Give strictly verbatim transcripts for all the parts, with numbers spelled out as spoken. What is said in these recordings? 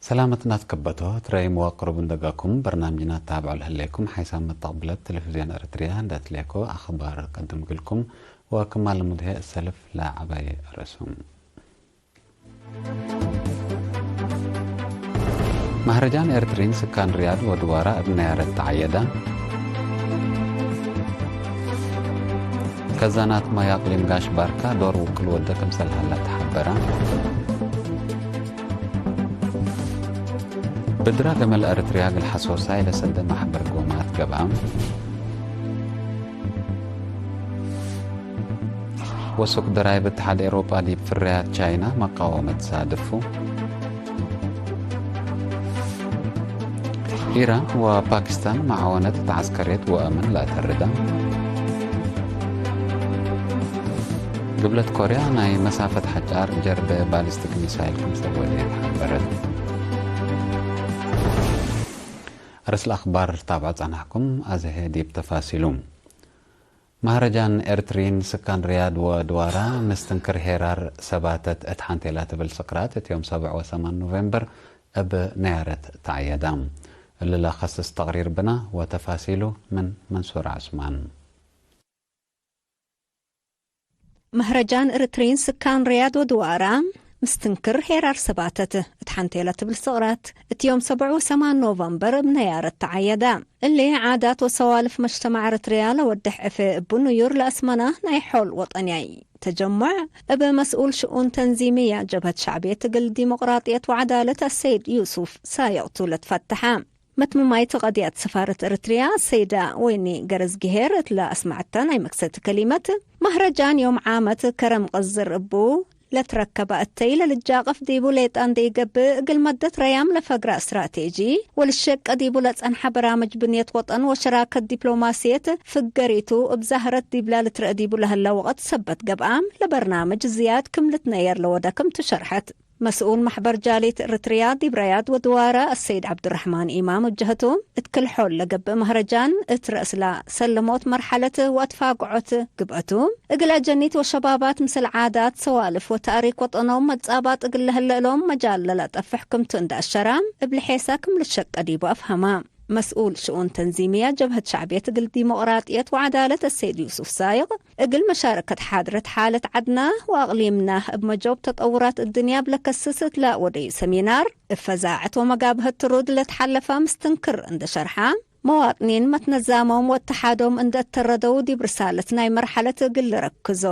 ሰላመት እናትከበቶ ትረይም ወቅሩብ እንደጋኩም በርናምጅና ታብዑ ለህሌኩም ሓይሳም መተቅብለት ቴሌቪዝዮን ኤረትርያ እንደ ትሌኮ አኽባር ቀድም ግልኩም ወክማል ሙድሄ እሰልፍ ለዐባይ ርእሱም። መህረጃን ኤርትሪን ስካን ሪያድ ወድዋራ እብ ነያረት ተዐየዳ። ከዛናት ማይ አቅሊም ጋሽ ባርካ ዶር ውቅል ወደ ክምሰል ሀላ ተሐበረ። ብድረ ገመል ኤርትርያ እግል ሐሶሳይ ለሰደ ማሕበር ጎማት ገብአ። ወሱቅ ደራይብ እትሓድ ኤውሮጳ ዲብ ፍርያት ቻይና መቃወመት ሳድፉ። ኢራን ወፓኪስታን መዓወነት እት ዐስከርየት ወአምን ለአተርዳ። ግብለት ኮርያ ናይ መሳፈት ሐጫር ጀርበ ባሊስቲክ ሚሳይል ክምሰል ወዴት ሐበረት። አርስ ለአኽባር ታብዐ ጸናሕኩም፣ አዘ ህዬ ዲብ ተፋሲሉ። መህረጃን ኤርትሪን ስካን ርያድ ወድዋራ ምስትንክር ሄራር ሰባተት እት ሐንቴላ ትብል ስቅራት እት ዮም ሰብዕ ወሰማን ኖቬምበር እብ ነያረት ተዐየዳ። እሊ ለከስስ ተቅሪር ብና ወተፋሲሉ ምን መንሱር ዐስማን። መህረጃን ኤርትሪን ስካን ርያድ ወድዋራ ምስትንክር ሄራር ሰባተት እት ሐንቴላ ትብል ስቅራት እት ዮም ሰብዕ ወሰማን ኖቨምበር እብ ነያረት ተዐየዳ። እሊ ዓዳት ወሰዋልፍ መጅተማዕ ኤረትርያ ለወድሕ ዕፌ እቡ ንዩር ለአስመና ናይ ሖል ወጠንያይ ተጀሙዕ፣ እብ መስኡል ሽኡን ተንዚምያ ጀብሀት ሸዕብየት እግል ዲሞቅራጥየት ወዐዳለት አሰይድ ዩሱፍ ሳይቅቱ ለትፈተሐ። መትምማይት ቀድያት ሰፋረት ኤረትርያ ሰይዳ ወይኒ ገረዝግሄር እት ለአስመዐተ ናይ መክሰት ከሊመት፣ መህረጃን ዮም ዓመት ከረም ቀዝር እቡ ለትረከበ እተይ ለልጃቀፍ ዲቡ ሌጣ እንዴ ኢገብእ፣ እግል መደት ረያም ለፈግረ እስትራቴጂ ወልሸቀ ዲቡ ለጸንሐ በራምጅ ብንየት ወጠን ወሸራከት ዲፕሎማስየት ፍገሪቱ እብ ዛህረት ዲብላ ልትረአ ዲቡ ለህለ ወቅት ሰበት ገብአ፣ ለበርናምጅ ዝያድ ክም ልትነየር ለወደ ክም ቱ ሸርሐት። መስኡል መሕበር ጃልየት ኤረትርያ ዲብ ረያድ ወድዋረ አሰይድ ዐብዱረሕማን ኢማም እብ ጀህቱ፣ እት ክል ሖል ለገብእ መህረጃን እት ረአስላ ሰለሞት መርሐለት ወአትፋግዖት ግብአቱ፣ እግል አጀኒት ወሸባባት ምስል ዓዳት፣ ሰዋልፍ ወተእሪክ ወጠኖም መትጻባጥ እግል ለህለ እሎም መጃል ለለአጠፍሕ ክምቱ እንደ አሸራ፣ እብ ልሔሳ ክም ልትሸቀ ዲቡ አፍሀማ። መስኡል ሽኡን ተንዚምያ ጀብሀት ሸዕብየት እግል ዲሞቅራጥየት ወዐዳለት አሰይድ ዩሱፍ ሳይቅ፣ እግል መሻረከት ሓድረት ሓለት ዐድና ወአቅሊምና እብ መጆብ ተጠውራት እድንያ እብ ለከስስ እት ለወደዩ ሰሚናር፣ እብ ፈዛዐት ወመጋብሀት ትሩድ ለትሓለፈ ምስትንክር እንደ ሸርሐ፣ መዋጥኒን መትነዛሞም ወእተሓዶም እንደ እተረደው ዲብ ርሳለት ናይ መርሐለት እግል ልረክዞ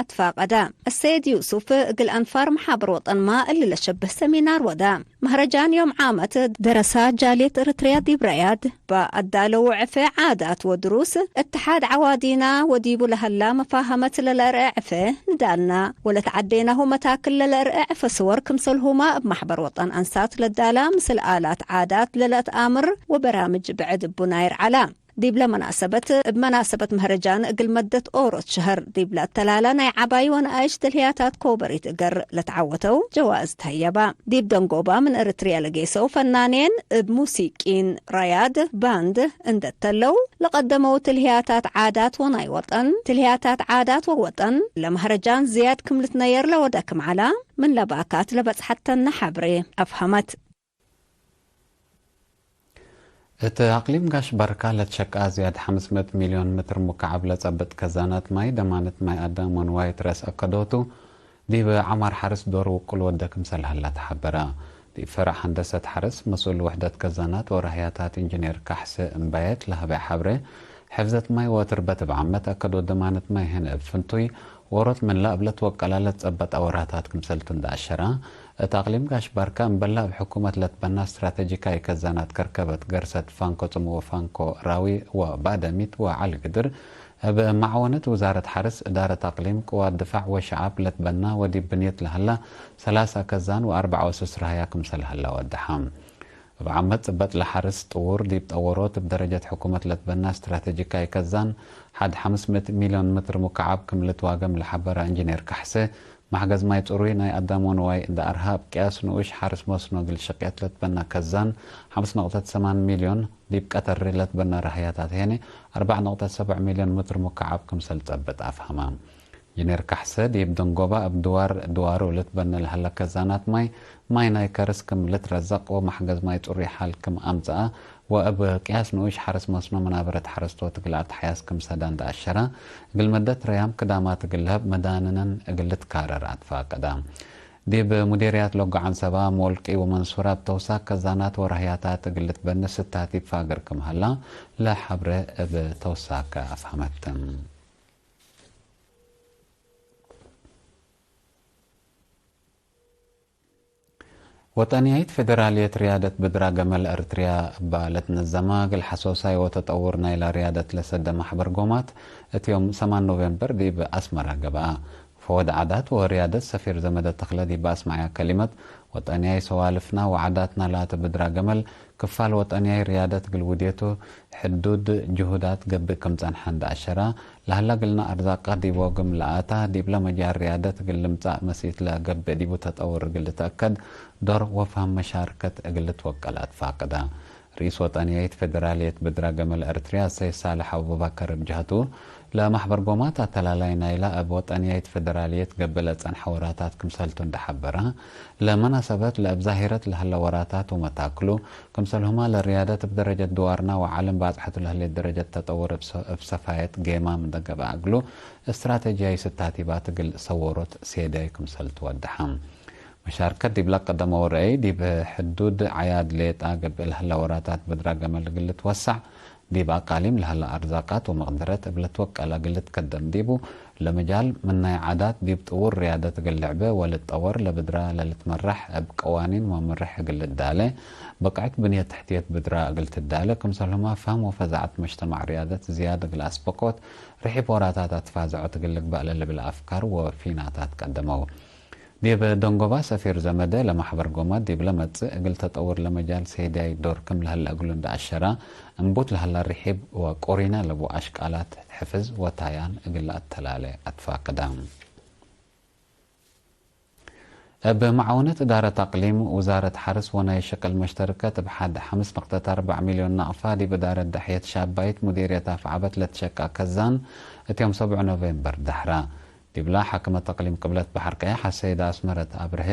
አትፋቀደ። አሰይድ ዩሱፍ እግል አንፋር መሓበር ወጠንማ እሊ ለሸብህ ሰሚናር ወደ። መህረጃን ዮም ዓመት ደረሳ ጃልየት ኤረትርያ ዲብ ረያድ፣ በአዳለው ዕፌ ዓዳት ወድሩስ፣ እትሓድ ዐዋዲና ወዲቡ ለሀላ መፋሀመት ለለአርአ ዕፌ ንዳልና፣ ወለትዓዴናሁ መታክል ለለአርአ ዕፌ ስወር ክምሰልሁመ እብ መሕበር ወጠን አንሳት ለዳላ ምስል አላት ዓዳት ለለአትአምር ወበራምጅ ብዕድ እቡ ናይር ዐላ። ዲብለ መናሰበት፣ እብ መናሰበት መህረጃን እግል መደት ኦሮት ሸህር ዲብለ አተላላ ናይ ዐባይ ወነኣይሽ ተልህያታት ኮበሪት እገር ለተዓወተው ጀዋእዝ ተህየባ። ዲብ ደንጎባ ምን ኤረትርያ ለጌሰው ፈናኔን እብ ሙሲቂን ረያድ ባንድ እንደ ተለው፣ ለቀደመው ትልህያታት ዓዳት ወናይ ወጠን፣ ትልህያታት ዓዳት ወወጠን ለመህረጃን ዝያድ ክም ልትነየር ለወደ ክም ዐላ፣ ምን ለባካት ለበጽሐተነ ሐብሬ አፍሀመት። እት አቅሊም ጋሽ ባርካ ለትሸቀ ዝያድ ሐምስ ምእት ሚልዮን ምትር ሙካዐብ ለጸብጥ ከዛናት ማይ ደማነት ማይ አዳም ወንዋይ ትረስ አከዶቱ፣ ዲብ ዐማር ሐርስ ዶር ውቁል ወደ ክምሰል ሀላ ተሐበረ። ዲብ ፈረዕ ሀንደሰት ሐርስ መስኡል ውሕደት ከዛናት ወራህያታት ኢንጅኔር ካሕሰ እምባየት ለሀበ ሐብሬ፣ ሕፍዘት ማይ ወትርበት እብ ዓመት አከዶት ደማነት ማይ ህን እብ ፍንቱይ ዎሮት ምንላ እብ ለትወቀላ ለትጸበጠ ወራታት ክምሰልቱ እንደ አሸራ፣ እት አቅሊም ጋሽ ባርካ እምበላ እብ ሕኩመት ለትበና ስትራተጂካይ ከዛናት ከርከበት ገርሰት ፋንኮ ጽምእ ወፋንኮ ራዊ ወባደሚት ወዐሊ ግድር፣ እብ መዓወነት ውዛረት ሐርስ፣ እዳረት አቅሊም፣ ቅዋት ድፋዕ ወሸዓብ ለትበና ወዲብ ብንየት ለሀላ ሰላሳ ከዛን ወአርበዕ ወስስ ራህያ ክምሰል ሀላ ወደሐ። እብ ዓመት ጽበጥ ለሐርስ ጥዉር ዲብ ጠወሮት እብ ደረጀት ሕኩመት ለትበና ስትራተጂካይ ከዛን ሐድ ሐምስ ምእት ሚልዮን ምትር ሙካዓብ ክም ልትዋገም ለሐበረ እንጅኔር ካሕሰ፣ መሕገዝ ማይ ጽሩይ ናይ አዳም ወንዋይ እንደ አርሃ እብ ቅያስ ንኡሽ ሐርስ መስኖ እግል ሽቅየት ለትበና ከዛን ሐምስ ነቅጠት ሰማን ሚልዮን፣ ዲብ ቀተሪ ለትበና ራህያታት ሄነ አርበዕ ነቅጠት ሰብዕ ሚልዮን ምትር ሙካዓብ ክምሰል ጸብጥ አፍሀመ። ኢንጂነር ካሕሰ ዲብ ደንጎባ እብ ድዋር ድዋሩ ልትበነ ለሀለ ከዛናት ማይ፣ ማይ ናይ ከርስ ክም ልትረዘቅ ወመሕገዝ ማይ ጽሩይ ሐል ክም አምጽአ ወእብ ቅያስ ንኡሽ ሐርስ መስኖ መናበረት ሐረስቶት እግል አትሐያስ ክም ሰዳ እንደ አሸረ፣ እግል መደት ረያም ክዳማት እግል ለህብ መዳንነን እግል ልትካረር አትፋቀደ። ዲብ ሙዴርያት ሎጎ ዐንሰባ፣ ሞልቂ ወመንሱራ እብ ተውሳክ ከዛናት ወራህያታት እግል ልትበነ ስታቲብ ፋግር ክም ሀላ ለሐብረ እብ ተውሳከ አፍሀመት። ወጠንያይት ፌደራልየት ርያደት ብድራ ገመል ኤርትርያ እባ ለትነዘማ እግል ሐሶሳይ ወተጠውር ናይላ ርያደት ለሰደ ማሕበር ጎማት እት ዮም ሰማን ኖቬምበር ዲብ አስመራ ገብአ። ፈወድ ዓዳት ወርያደት ሰፊር ዘመደ ተክለ ዲብ አስመዐያ ከሊመት፣ ወጠንያይ ሰዋልፍና ወዓዳትና ላተ ብድራ ገመል ክፋል ወጠንያይ ርያደት እግል ውዴቱ ሕዱድ ጅሁዳት ገብእ ክም ጸንሐ እንደ አሸራ፣ ለሀላ እግልና አርዛቃት ዲብ ወግም ለአታ፣ ዲብለ መጃል ርያደት እግል ልምጻእ መሲት ለገብእ ዲቡ ተጠውር እግል ልትአከድ ዶር ወፋም መሻርከት እግል ልትወቀል አትፋቅዳ። ርኢስ ወጠንያይት ፌደራልየት ብድራ ገመል ኤርትርያ ሰይድ ሳልሕ አቡበከር እብ ጀህቱ፣ ለማሕበር ጎማት አተላላይ ናይላ እብ ወጠንያይት ፌደራልየት ገብእ ለጸንሐ ወራታት ክምሰልቱ እንደ ሐበረ፣ ለመናሰበት ለእብ ዛሂረት ለሀለ ወራታት ወመታክሉ፣ ክምሰልሁመ ለርያደት እብ ደረጀት ድዋርና ወዓለም ባጽሐቱ ለህሌት ደረጀት ተጠውር እብ ሰ-፣ እብ ሰፋየት ጌማም እንደ ገብአ እግሉ፣ እስትራቴጂያይ ስታቲባት እግል ሰወሮት ሴዳይ ክምሰልቱ ወደሐ። መሻርከት ዲብለ ቀደመው ረአይ፣ ዲብ ሕዱድ ዓያድ ሌጣ ገብእ ለህለ ወራታት ብድራ ገመል እግል ልትወሰዕ፣ ዲብ አቃሊም ለህለ አርዛቃት ወመቅደረት እብ ልትወቀለ እግል ልትከደም ዲቡ፣ ለመጃል ምናይ ዓዳት ዲብ ጥውር ርያደት እግል ልዕበ ወልትጠወር፣ ለብድራ ለልትመራሕ እብ ቀዋኒን ወመምርሕ እግል ልዳለ፣ ብቅዕት ብንየት ተሕትየት ብድራ እግል ትዳለ፣ ክምሰልሁመ ፈህም ወፈዛዐት መጅተማዕ ርያደት ዝያድ እግል አስበቆት፣ ርሒብ ወራታት አትፋዘዖት እግል ልግባእ ለልብል አፍካር ወፊናታት ቀደመው። ዲብ ደንጎባ ሰፊር ዘመደ ለማሕበር ጎማት ዲብለ መጽእ እግል ተጠውር ለመጃል ሴዳይ ዶር ክም ለህለ እግሉ እንደ አሸራ፣ እንቡት ለሀላ ርሒብ ወቆሪነ ለቡ አሽቃላት ሕፍዝ ወታያን እግል ለአተላለ አትፋቅዳ። እብ መዓውነት እዳረት አቅሊም፣ ውዛረት ሐርስ ወናይ ሽቅል መሽተርከት እብ ሐድ ሐምስ ነቅጠት አርበዕ ሚልዮን ናቅፋ ዲብ እዳረት ዳሕየት ሻባይት ሙዴርየት አፍዓበት ለትሸቃ ከዛን እት ዮም ሰብዑ ኖቬምበር ደሐራ። ዲብላ ሓክመት አቅሊም ቅብለት በሐር ቀያሕ አሰይድ አስመረት አብርሀ፣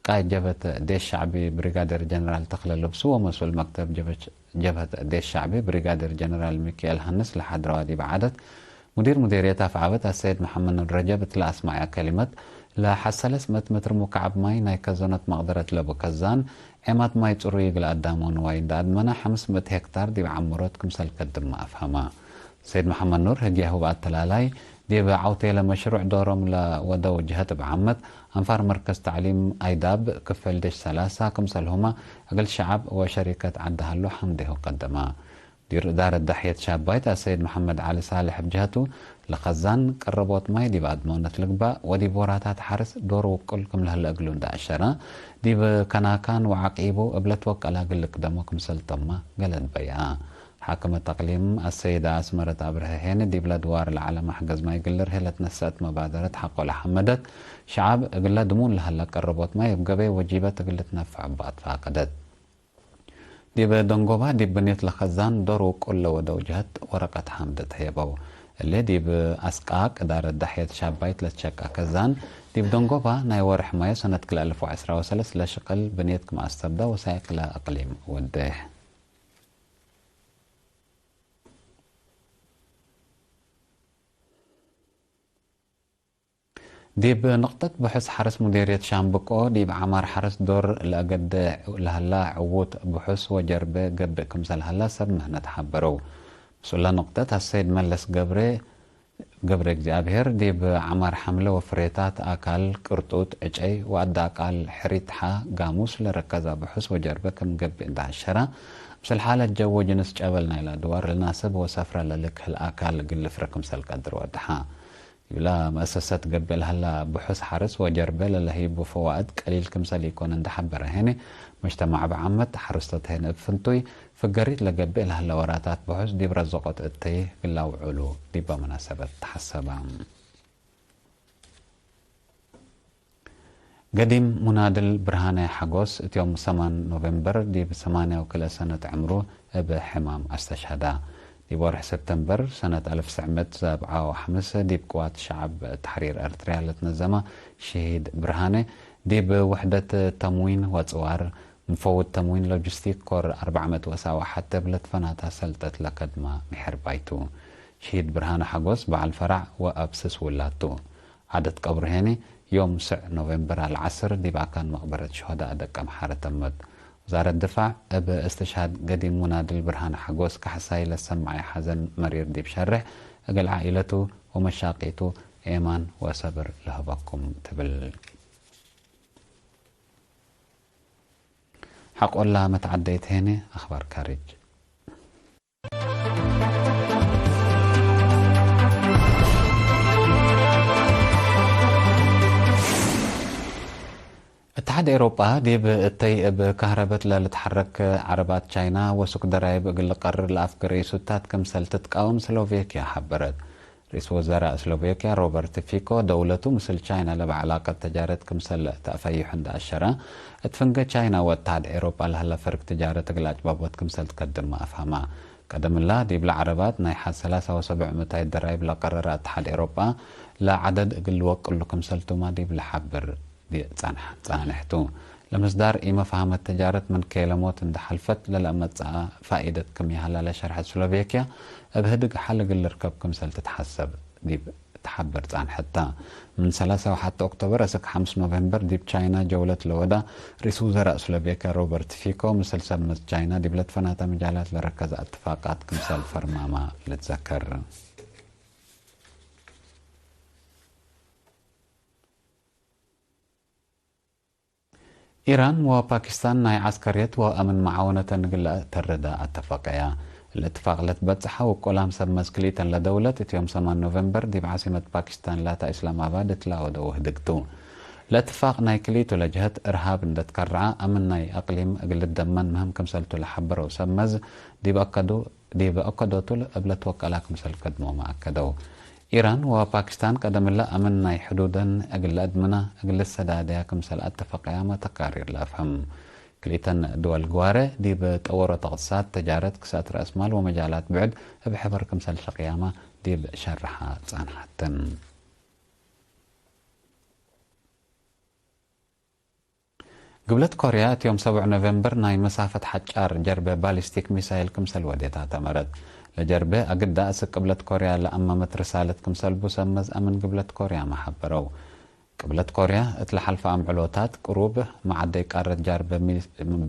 ቃእድ ጀብሀት ዴሽ ሸዕቢ ብሪጋዴር ጀነራል ተክለ ልብሱ ወመስኡል መክተብ ጀበች-፣ ጀብሀት ዴሽ ሸዕቢ ብሪጋዴር ጀነራል ሚካኤል ሀንስ ለሐድረዋ ዲብ ዓደት፣ ሙዲር ሙዴርየት አፍዓበት አሰይድ መሐመድ ኑር ረጀብ እት ለአስመዐያ ከሊመት፣ ለሐሰለ ስምንት ምትር ሙካዕብ ማይ ናይ ከዘኖት መቅደረት ለቡ ከዛን፣ ዔማት ማይ ጽሩይ እግል አዳም ወንዋይ እንደ አድመነ፣ ሐምስ ምእት ሄክታር ዲብ ዐምሮት ክምሰል ከድመ አፍሀመ። ሰይድ መሐመድ ኑር ህግያሁ በአተላላይ፣ ዲብ ዐውቴለ መሽሩዕ ዶሮም ለወደው ጀህት እብ ዓመት፣ አንፋር መርከዝ ተዕሊም አይዳብ ክፈል ዴሽ ሰላሳ ክምሰልሁመ እግል ሸዐብ ወሸሪከት ዐድ ሀሉ ሐምዴሁ ቀደመ። ሙዲር እዳረት ዳሕየት ሻባይት አሰይድ መሐመድ ዐሊ ሳልሕ እብ ጀህቱ፣ ለከዛን ቀረቦት ማይ ዲብ አድመውነት ልግባእ ወዲብ ወራታት ሐርስ ዶር ውቁል ክም ለህለ እግሉ እንደ አሸረ፣ ዲብ ከናካን ወዐቂቡ እብ ለትወቀለ እግል ልክደሞ ክምሰል ተመ ገለድ በይአ። ሓክመት አቅሊም አሰይደ አስመረት አብርሀ ሄን፣ ዲብለ ድዋር ለዐለ መሕገዝ ማይ እግል ልርሄ ለትነሰአት መባደረት ሐቆ ለሐመደት፣ ሸዐብ እግለ ድሙን ለሀለ ቀረቦት ማይ እብ ገበይ ወጂበት እግል ልትነፈዕ እባ አትፋቀደት። ዲብ ደንጎባ ዲብ ብኔት ለከዛን ዶር ውቁል ለወደው ጀህት ወረቀት ሐምደት ሄበው። እሊ ዲብ አስቃቅ እዳረት ዳሕየት ሻባይት ለትሸቃ ከዛን፣ ዲብ ደንጎባ ናይ ወርሕ ማዮ ሰነት ክልኤ አልፍ ወዐስራ ወሰለስ ለሽቅል ብኔት ክም አስተብደ ወሳይቅ ለእቅሊም ወዴሕ። ዲብ ንቅጠት ብሑስ ሐርስ ሙዴርየት ሻምብቆ፣ ዲብ ዐማር ሐርስ ዶር ለአገዴ ለሀላ ዕዉት ብሑስ ወጀርቤ ገብእ ክምሰል ሀላ ሰብ ምህነት ሐበረው። ምስኡለ ንቅጠት አሰይድ መለስ ገብሬ፣ ገብረ እግዚኣብሔር፣ ዲብ ዐማር ሐምለ ወፍሬታት አካል ቅርጡጥ፣ ዕጨይ ወአዳቃል ሕሪት ሐ ጋሙስ ለረከዛ ብሑስ ወጀርቤ ክም ገብእ እንደ አሸራ፣ ምስል ሓለት ጀው ወጅንስ ጨበል ናይላ ድዋር ለናስብ ወሰፍረ ለልክህል አካል እግል ልፍረ ክምሰል ቀድር ወደሐ። ዲብላ መአሰሰት ገብእ ለሀላ ብሑስ ሐርስ ወጀርቤ ለለህይቡ ፈዋእድ ቀሊል ክምሰል ኢኮን እንደ ሐበረ ሄነ፣ መጅተማዕ እብ ዓመት ሐርስቶት ሄነ እብ ፍንቱይ ፍገሪት ለገብእ ለሀለ ወራታት ብሑስ ዲብ ረዘቆት እተይ እግል ለአውዕሉ ዲበ መናሰበት ተሐሰበ። ገዲም ሙናድል ብርሃነ ሐጎስ እት ዮም ሰማን ኖቬምበር ዲብ ሰማንያ ወክልኤ ሰነት ዕምሩ እብ ሕማም አስተሽሀዳ። ዲብ ወርሕ ሰብተምበር ሰነት አልፍ ትስዕ ምእት ሰብዓ ወሐምስ ዲብ ቅዋት ሸዐብ ተሕሪር ኤርትርያ ለትነዘመ ሽሂድ ብርሃነ፣ ዲብ ውሕደት ተምዊን ወጽዋር፣ ምፈውድ ተምዊን ሎጂስቲክ ኮር አርበዕ ምእት ወሰብዓ ወሐተ እብ ለትፈናታ ሰልጠት ለከድመ ምሕርባይ ቱ። ሽሂድ ብርሃነ ሐጎስ በዐል ፈራዕ ወአብ ስስ ውላድ ቱ። ዓደት ቀብሩ ሄኒ ዮም ስዕ ኖቬምበር አልዐስር ዲብ አካን መቅበረት ሹሀዳእ ደቀምሐረ ተመት። ውዛረት ድፋዕ እብ እስትሽሃድ ገዲም ሙናድል ብርሃነ ሐጎስ ካሕሳይ ለሰመዐ ሐዘን መሪር ዲብ ሸርሕ፣ እግል ዓኢለቱ ወመሻቂቱ ኤማን ወሰብር ለህበኩም ትብል። ሐቆላ መትዓደይት ሄኒ አኽባር ካርጅ። እትሓድ ኤውሮጳ ዲብ እተይ እብ ካህረበት ለልትሐረክ ዐረባት ቻይና ወሱክ ደራይብ እግል ልቀርር ለአፍገረዩ ሱታት ክምሰል ትትቃወም ስሎቬክያ ሐበረት። ርኢስ ወዘራእ ስሎቬክያ ሮበርት ፊኮ፣ ደውለቱ ምስል ቻይና ለበ ዐላቀት ተጃረት ክምሰል ተአፈይሑ እንደ አሸረ፣ እት ፍንገ ቻይና ወእትሓድ ኤውሮጳ ለሀለ ፈርግ ትጃረት እግል አጭባቦት ክምሰል ትከድም አፍሀመ። ቀደም እላ፣ ዲብለ ዐረባት ናይ ሐድ ሰላሳ ወሰብዕ ምእታይት ደራይብ ለቀረረ እትሓድ ኤውሮጳ፣ ለዐደድ እግል ልወቅሉ ክምሰልቱመ ዲብ ለሐብር ጻንሕ ቱ። ለምስዳር ኢመፍሀመት ተጃረት ምን ኬለሞት እንደ ሐልፈት ለለአመጽአ ፋኢደት ክም ይሀላ ለሸርሐት ስሎቬክያ፣ እብ ህድግ ሐል እግል ልርከብ ክምሰል ትትሐሰብ ዲብ ተሐብር ጻንሐት ተ። ምን ሰላሳ ወሐተ ኦክቶበር እስክ ሐምስ ኖቬምበር ዲብ ቻይና ጀውለት ለወዳ ርኢስ ውዘራእ ስሎቬክያ ሮበርት ፊኮ፣ ምስል ሰብ መዝ ቻይና ዲብ ለትፈናተ መጃላት ለረከዘ እትፋቃት ክምሰል ፈርማመ ልትዘከር። ኢራን ወፓኪስታን ናይ ዐስከርየት ወአምን መዓወነተን እግል ለአተርደ አተፈቀያ። እሊ እትፋቅ ለትበጽሐ ውቁላም ሰብ መዝ ክልኢተን ለደውለት እት ዮም ሰማን ኖቬምበር ዲብ ዓሲመት ፓኪስታን ላተ እስላማባድ እት ለአወደው ህድግ ቱ። ለእትፋቅ ናይ ክልኢቱ ለጀሀት እርሃብ እንደ ትከረዐ፣ አምን ናይ አቅሊም እግል ልደመን ምህም ክምሰልቱ ለሐበረው ሰብ መዝ ዲብ አከዱ ዲብ አከዶቱ እብ ለትወቀላ ክምሰል ከድሞመ አከደው። ኢራን ወፓኪስታን ቀደም እለ አምን ናይ ሕዱደን እግል ለአድምና እግል ልሰዳደያ ክምሰል አተፈቀያመ ተቃሪር ለአፍሀም። ክልኢተን ድወል ግዋረ ዲብ ጠወሮት እቅትሳድ፣ ተጃረት፣ ክስአት ረአስማል ወመጃላት ብዕድ እብ ሕበር ክምሰል ሸቅያመ ዲብ ሸርሐ ጸንሐትን። ግብለት ኮርያ እት ዮም ሰብዕ ኖቬምበር ናይ መሳፈት ሐጫር ጀርበ ባሊስቲክ ሚሳይል ክምሰል ወዴት አተመረት። ለጀርበ አግዳ እስክ ቅብለት ኮርያ ለአመመት ርሳለት ክምሰል ቡ ሰብ መዝ አምን ግብለት ኮርያመ ሐበረው። ቅብለት ኮርያ እት ለሐልፈ አምዕሎታት ቅሩብ መዓደይ ቃረት ጃርበ ሚ-፣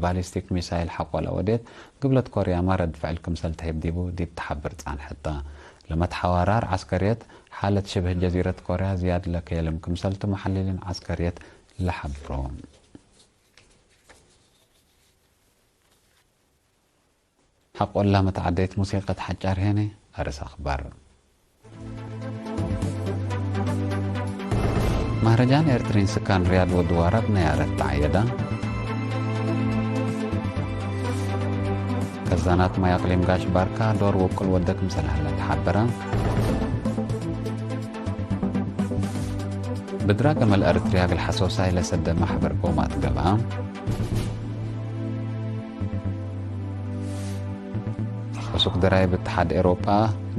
ባሊስቲክ ሚሳይል ሐቆ ለወዴት፣ ግብለት ኮርያመ ረድ ፍዕል ክምሰል ተህብ ዲቡ ዲብ ተሐብር ጻንሐት ተ። ለመትሐዋራር ዐስከርየት፣ ሓለት ሽብህ ጀዚረት ኮርያ ዝያድ ለከየልም ክምሰልቱ መሐልሊን ዐስከርየት ለሐብሮ። ሐቆላ መትዓደይት ሙሲቀት ሐጫር ሄነ። አርስ አኽባር። መህረጃን ኤርትሪን ስካን ርያድ ወድዋራብ ነያረት ተዐየዳ። ከዛናት ማይ አቅሊም ጋሽ ባርካ ዶር ውቅል ወደ ክምሰል ሀለ ተሐበረ። ብድራ ገመል ኤርትርያ እግል ሐሶሳይ ለሰደ ማሕበር ቦማት ገብአ። ወሱቅ ደራይብ እትሓድ ኤውሮጳ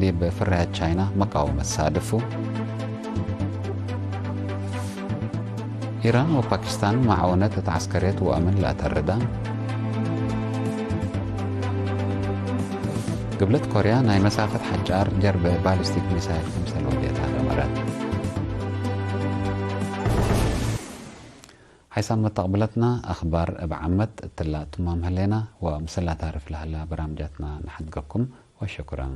ዲብ ፍርያት ቻይና መቃወመት ሳድፉ። ኢራን ወፓኪስታን መዓወነት እት ዐስከርየት ወአምን ለአተርዳ። ግብለት ኮርያ ናይ መሳፈት ሐጫር ጀርበ ባሊስቲክ ሚሳይል ክምሰል ወዴት አተመረት። ሓይሳም መተቅብለትና አኽባር እብ ዓመት እትላ ትማም ህሌና ወምስላ ታርፍ ለህላ በራምጃትና ነሐድገኩም ወሽኩረን።